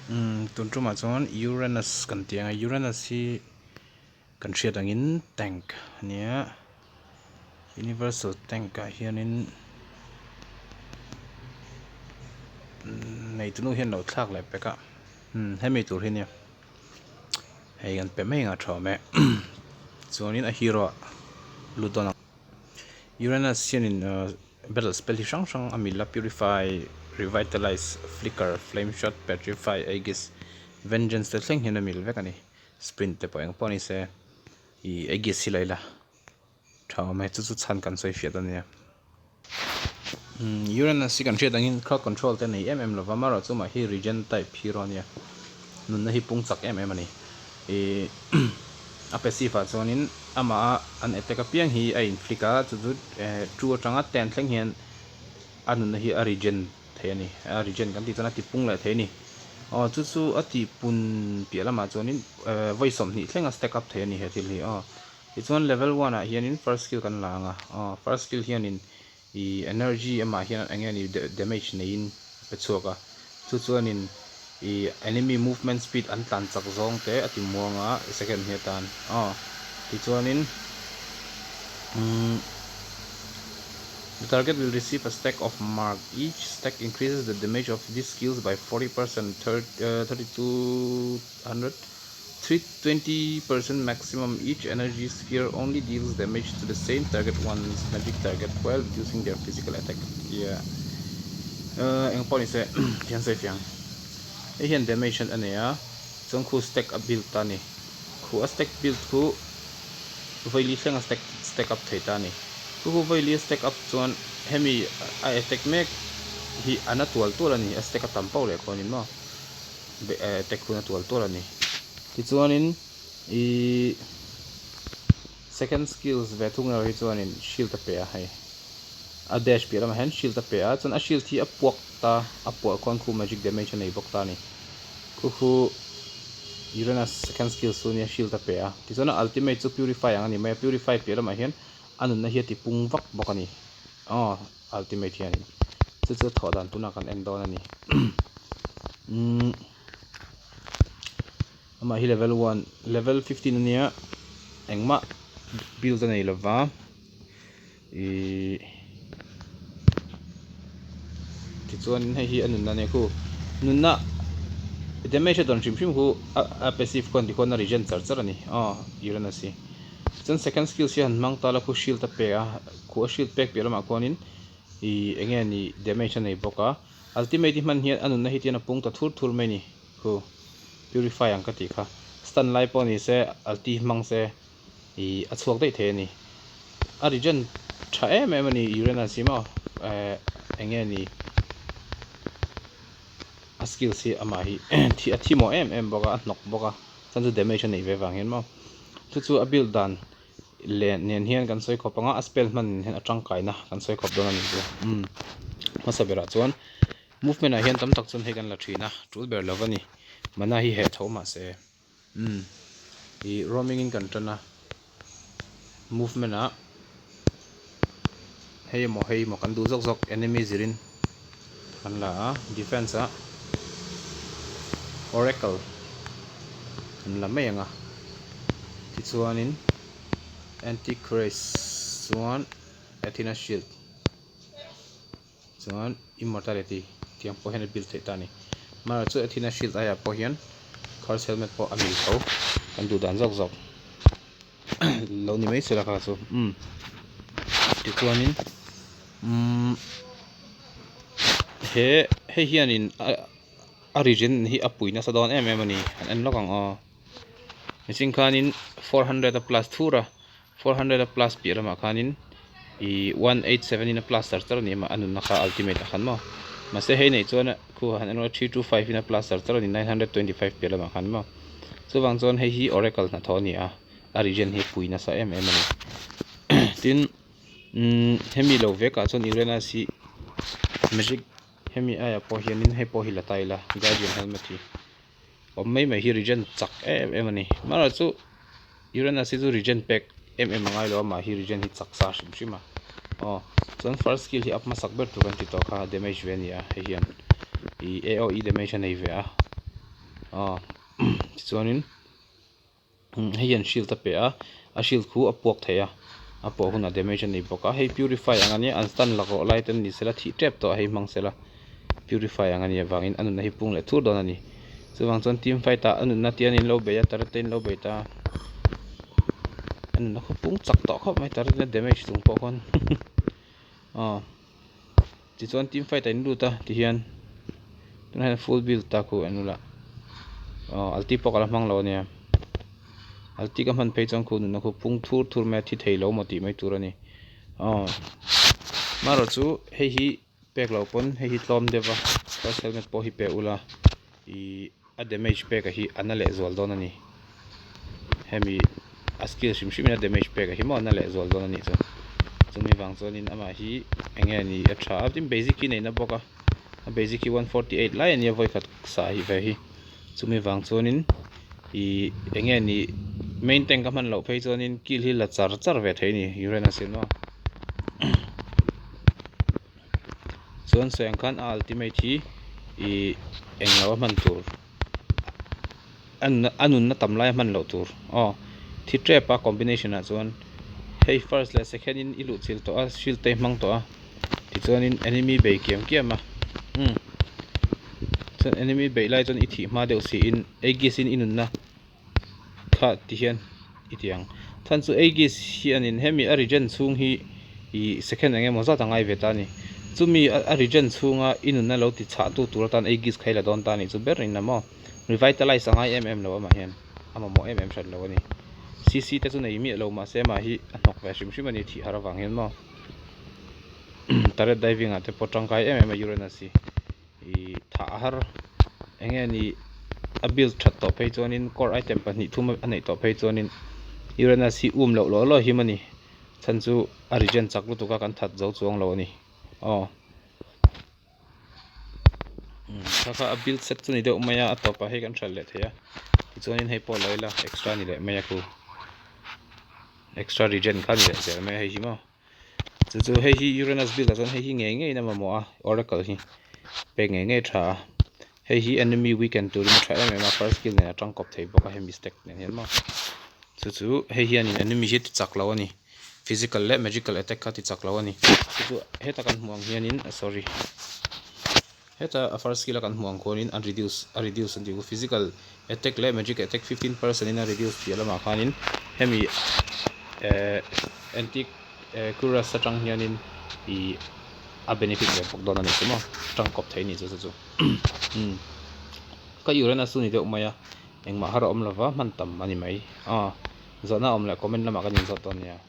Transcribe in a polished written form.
Umm tun tumah chuan Uranus kan tih ang a, Uranus hi kan hriat angin tank a nia, universal tank ah hianin neitunu hian lo thlak leh pek a, umm hemi tur hi nia hei kan pe mai ang a tha awm e chuanin a hero ah lut dawn ang. Uranus hianin battle spell hi hrang hrang a mil a, Purify, Revitalize, Flicker, Flame Shot, Petrify, Aegis, Vengeance te thleng hian a mil vek a ni. Sprint te pawh eng pawh a ni se ih Aegis hi la ila tha awm e, chu chu chhan kan sawi fiah dawn nia. Uranus hi kan hriat angin crowd control te a nei em em lova, amaherawhchu mah hi regen type hero a nia, nunna hi pung chak em em a ni. Ih a passive ah chuanin amaha an attack apiang hi a inflict a, chu chu two atanga ten thleng hian a nunna hi a regen thei a ni, a regen kan tih chuan a tipung leh thei a ni. Aw chu chu a tihpun piah lamah chuanin vawi 20 thleng a stack up thei a ni he thil hi aw. Tichuan level one ah hianin first skill kan la ang a, aw first skill hianin ih energy amah hian eng nge ni damage neiin a pe chhuak a, chu chuanin ih enemy movement speed an tlan chak zawng te a ti muang a second hi atan aw tichuanin umm the target will receive a stack of mark each stack increases the damage of this skills by 40% 3200. 320% maximum each energy sphere only deals damage to the same target one's magic target while reducing their physical attack tia eng pawh ni se thian sawi fiang hei hian damage a nei a chuan khu stack a build ta a ni khu a stack build khu vawi thleng a stack stack up thei ta a ni khu khu vawi a stack up chuan hemi a attack mek hi a na tual tual a ni a stack a tam pauh leh khaw a ni maw. Attack hun a tual tual a ni. Tichuanin ih second skills ve thung erawh hi chuanin shield a pe a hei a dash piah lamah hian shield a pe a chuan a shield hi a puak ta a puah khuan khu magic damage a nei bawk ta a ni. Khu khu Uranus second skills chu nia shield a pe a tichuan a ultimate chu purify ang a ni mai a purify piah lamah hian a nunna hi a ti pung vak bawk a ni aw. Ultimate hianin chu chu thawh dan tunah kan en dawn a ni. Umm amah hi level one level 15 ania engmah build a nei lova ihh tichuan hei hi a nunna ania khu nunna damage a dawn hrim hrim khu a passive khuan tikhuan a regen char char a ni aw Uranus hi. Chuan second skills hi han hmang ta la khu shield a pe a, khu a shield pek piah lamah khuanin ih eng nge ni damage a nei bawk a, ultimate hi hman hian a nunna hi tian a pung ta thur thur mai a ni khu purify ang ka tih kha stun lai pawh ni se ulti hmang se ih a chhuak daih thei a ni a regen tha em em a ni Uranus hi maw eh eng nge ni a skills hi amah hi a thi mawh em em bawk a a hnawk bawk a. Chuan chu damage a neih ve vang hian maw chu chu a build dan leh nen hian kan sawi khawp ang a a spell hman nen hian a tangkaina kan sawi khawp dawn a ni chu umm hmasa berah chuan movement ah hian tam tak chuan hei kan la thin a tul ber lo a ni mana hi heh tho mahse umm ih roaming in kan tan a. Movement ah hei emaw hei emaw kan duh zawk zawk enemy zirin kan la a defense ah oracle kan la mai ang a tichuanin anti craze chuan athena shield. Chuan immortality tiang pawh hian a build theih ta a ni. Amaherawhchu chu Athena shield aiah pawh hian curse helmet pawh a mil tho. Kan duh dan zawk zawk lo ni mai se la kha chu umm tichuanin umm he hei hianin a region hi a pui nasa dawn em em a ni han en lawk ang aw. Mihring khanin 400 a plus thur a. 400 a plus piah lamah khanin ih 187 in a plus char char a ni a a nunna kha ultimate ah khan maw mahse hei nei chuan khu han en rawh 325 in a plus char char a ni 925 piah lamah khan maw chuvang chuan hei hi oracle hnathawh a ni a a region hi pui nasa em em a ni tin umm hemi lo vekah chuan Uranus hi magic hemi aiah pawh hianin hei pawh hi la ta ila guardian helmet hi. Awm mai mai hi regen chak em em a ni. Amaherawhchu chu Uranus hi chu regen pek em em a ngai lo a, mah hi regen hi chak sa hrim hrim a. Aw chuan first skill hi a hmasak ber tur kan ti tawh kha damage ve a ni a hei hian ih AOE damage a nei ve a. Aw tichuanin hei hian shield a pe a, a shield khu a puak thei a, a puah hunah damage a nei bawk a, hei purify ang a nia an stun lak rawh lai te an ni sela thih tep tawh a hei hmang sela purify ang a nih avangin a nunna hi pung leh thur dawn a ni. Chuvang chuan team fight ah a nunna tian in lo bei a turret te in lo bei ta a, a nunna khaw pung chak tawh khawp mai turret in a damage chung pawh khawn aw tichuan team fight ah in lut a tihian tunah hian full build ta khu en ula aw ulti pawh ka la hmang lo ania ulti ka hman phei chuan khu nunna khu pung thur thur mai a thi thei lo maw tih mai tur a ni aw marawh chu hei hi. Pek loh pawn hei hi tlawm deuh a, first helmet pawh hi pe ula ih a damage pek a hi a na leh zual dawn a ni. Hemi a skill hrim hrim in a damage pek a hi maw a na leh zual dawn a nih chu. Chumi vang chuanin amah hi eng nge ni a tha a, tin basic hi neihna bawk a, a basic hi 148 lai a nia vawikhat sa hi ve hi. Chumi vang chuanin ih eng nge ni main tank a hman loh phei chuanin kill hi la char char ve thei a ni Uranus in maw. Chuan sawi ang khan a ultimate hi ih eng lo a hman tur a nunna tam lai a hman loh tur aw thi tep a combination ah chuan hei first leh second in i luh chilh tawh a shield te i hmang tawh a tichuanin enemy bei kiam kiam a umm chuan enemy beih lai chuan i thih hma deuh siin Aegis in i nunna kha ti hian i ti ang. Chhan chu Aegis hianin hemi a regen chhung hi ih second eng emaw zat a ngai ve ta a ni. Chumi a regen chhunga i nunna lo ti chhah tu tur atan Aegis kha i la dawn ta a nih chu ber in a maw. Revitalize a ngai em em lo amah hian a mamawh em em hrat lo a ni. CC te chu nei miah lo mahse amah hi a hnawk ve hrim hrim a ni thih har avang hian maw. Turret diving ah te pawh tangkai em em a Uranus hi. Ih thah a har eng nge ni a build that tawh phei chuanin core item pahnih thum a neih tawh phei chuanin Uranus hi um loh lawh lawh him a ni chhan chu a regen chak lutuk a kan that zo chuang lo a ni aw kha kha a build set chu ni deuh mai a a tawpah hei kan hralh leh thei a tichuanin hei pawh lo ila extra ni leh mai a khu extra regen kha ni leh zel mai a hei hi maw. Chu chu hei hi Uranus build ah chuan hei hi ngei ngeiin a mamawh a Oracle hi pek ngei ngei tha a hei hi enemy weaken turin a tha em em a first skill nen a tangkawp thei bawk a hemi stack nen hian maw chu chu hei hianin enemy hi ti chak lo a ni physical leh magical attack kha ti chak lo a ni chu chu heta kan hmuh ang hianin sorry heta a first skill a kan hmuh ang khuanin a reduce a reduce an tih chu physical attack leh magic attack 15% in a reduce tih lamah khanin hemi eh antique eh cuirass atang hianin ih a benefit ve bawk dawn a ni chu maw tangkawp thei a ni chu chu chu umm ka Uranus chu ni deuh mai a engmah har a awm lova hman tam a ni mai aw zawhna awm leh comment lamah kan inzawt dawn nia.